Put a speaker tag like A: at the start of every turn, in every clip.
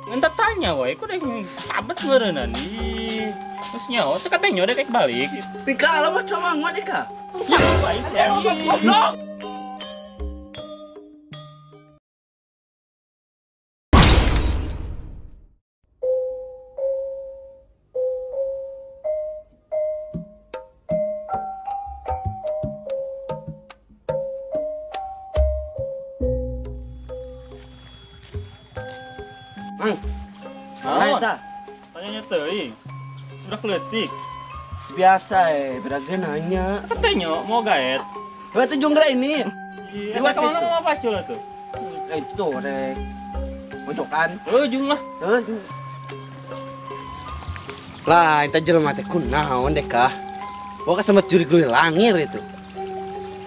A: Entah tanya wae, ku deh sabet meureunnan. Ih, terus nyaho teh katanya dek balik.
B: Dika lama cuma mah dika.
A: Sabet wae.
B: Goblok.
A: Naon? Tanyanya teuing. Budak leutik.
B: Biasa berage nanya.
A: Katanya mau gaet.
B: Heuh teh jonggra ini.
A: Iya, ka mana mau pacul atuh?
B: Itu rek. Pojokan.
A: Heuh jung lah.
B: Heuh. Lah, eta jelema teh kunaon dek ah. Boga sama jurig leuwih langir itu.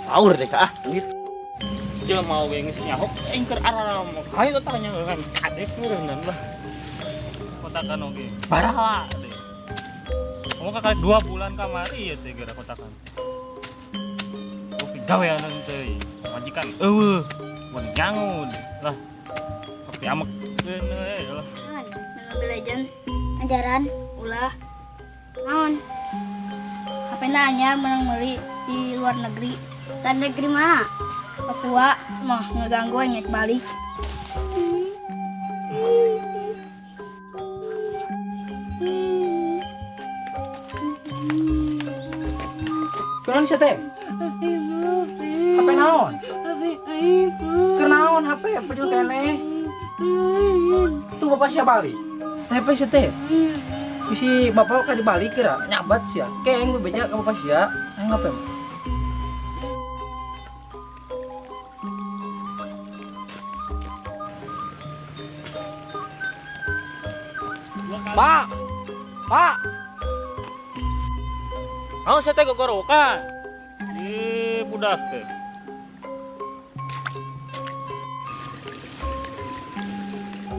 B: Paur dek ah, anjir.
A: Jelema oge geus nyaho aing keur araramo. Hayu tanya kan kadek meureunnan lah. Kotakan oge. Baraha deh. Kamu kakak 2 bulan kamari ya teh gara kotakan. Kopi gawean teh. Majikan eueuh, mun nyangun lah. Kopi amekeun we lah.
C: Naon? Mobile Legend, ajaran, ulah. Naon? HP-na anyar menang meuli di luar negeri. Luar negeri mana? Papua mah ngeganggu aing balik.
D: Kunaon sia teh? HP naon?
C: HP iPhone.
D: Keur naon HP pejuh keneh? Tuh bapak sia balik. HP sia teh. Bisi bapak ka dibalik kira nyabat sia. Ke aing bebeja ka bapak sia. Aing HP. Pak. Pak.
A: Naon sia teh gogorowokan? Ih, budak teh.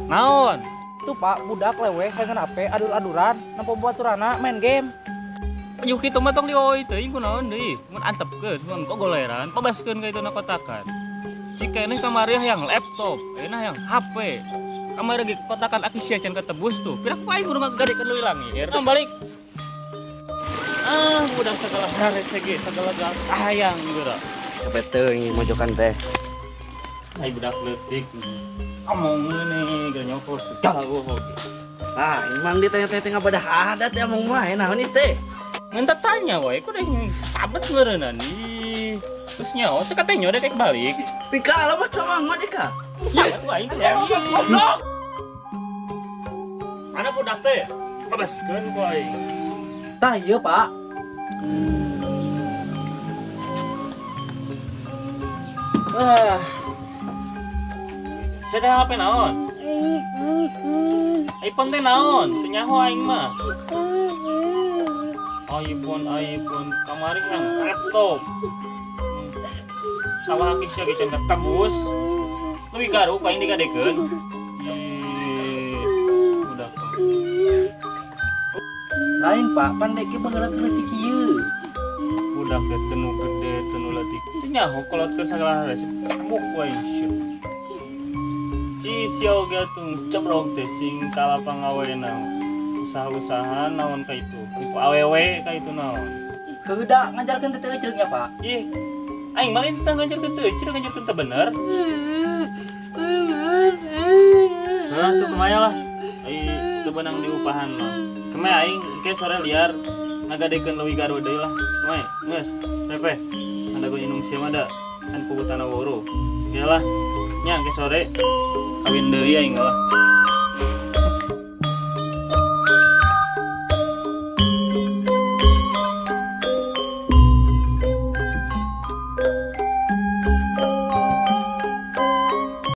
A: Naon?
D: Tuh Pak, budak leweh hayang HP adur-aduran, nempo baturana main game.
A: Pajuh kitu mah tong dioi teuing kunaon deui. Mun antepkeun, mun gogoleran, pabaskeun ka itu na kotakan. Cik keneh kamari hayang laptop, ayeuna hayang HP. Kamari ge kotakan aki sia can ketebus tuh. Pira ku aing kudu ngagadekeun leuwih langir. Nah, balik. Ah, budak segala harese ge, segala hayang geura.
B: Capek teuing mojokan teh.
A: Ai budak leutik. Omong nih, geura nyokot segala bohong.
B: Ah, emang ditanya-tanya teh ngabadah adat ya omong mah naon ieu teh?
A: Entah tanya wae, ku deh sabet meureunnan. Ih, terus nyaho teh katanya dek balik.
B: Dika lama cuma mah dika.
A: Sabet wae
B: goblok.
A: Mana budak teh? Babaskeun ku aing.
D: Tah ieu, Pak.
A: Wah. Saya teh HP naon? iPhone teh naon? Teu nyaho aing mah. iPhone kamari yang laptop. Sawah aki sia ge can ketebus. Leuwih garuk aing digadekeun. Ih, budak.
D: Lain Pak, pandai ke baheula keur leutik ieu.
A: Budak teh teu gede, teu leutik. Teu nyaho kolotkeun sagala hal cambuk wae sia. Ci sia oge atuh cebrok teh sing kalapangawena. Usaha-usaha naon ka itu. Nipu awewe ka itu naon.
D: Keuda ngajarkeun teh teu nya Pak.
A: Ih, aing mah lain teh ngajarkeun teu ecreng, ngajarkeun teu bener. Hah, tuh kemaya lah. Ai teu beunang diupahan mah. Kemaya aing engke sore liar ngagadekeun leuwih garu deui lah. Kemaya, geus, repeh. Anda gue inung sia mah da kan pugutana woro. Ieu lah. Nya engke sore kawin deui aing lah.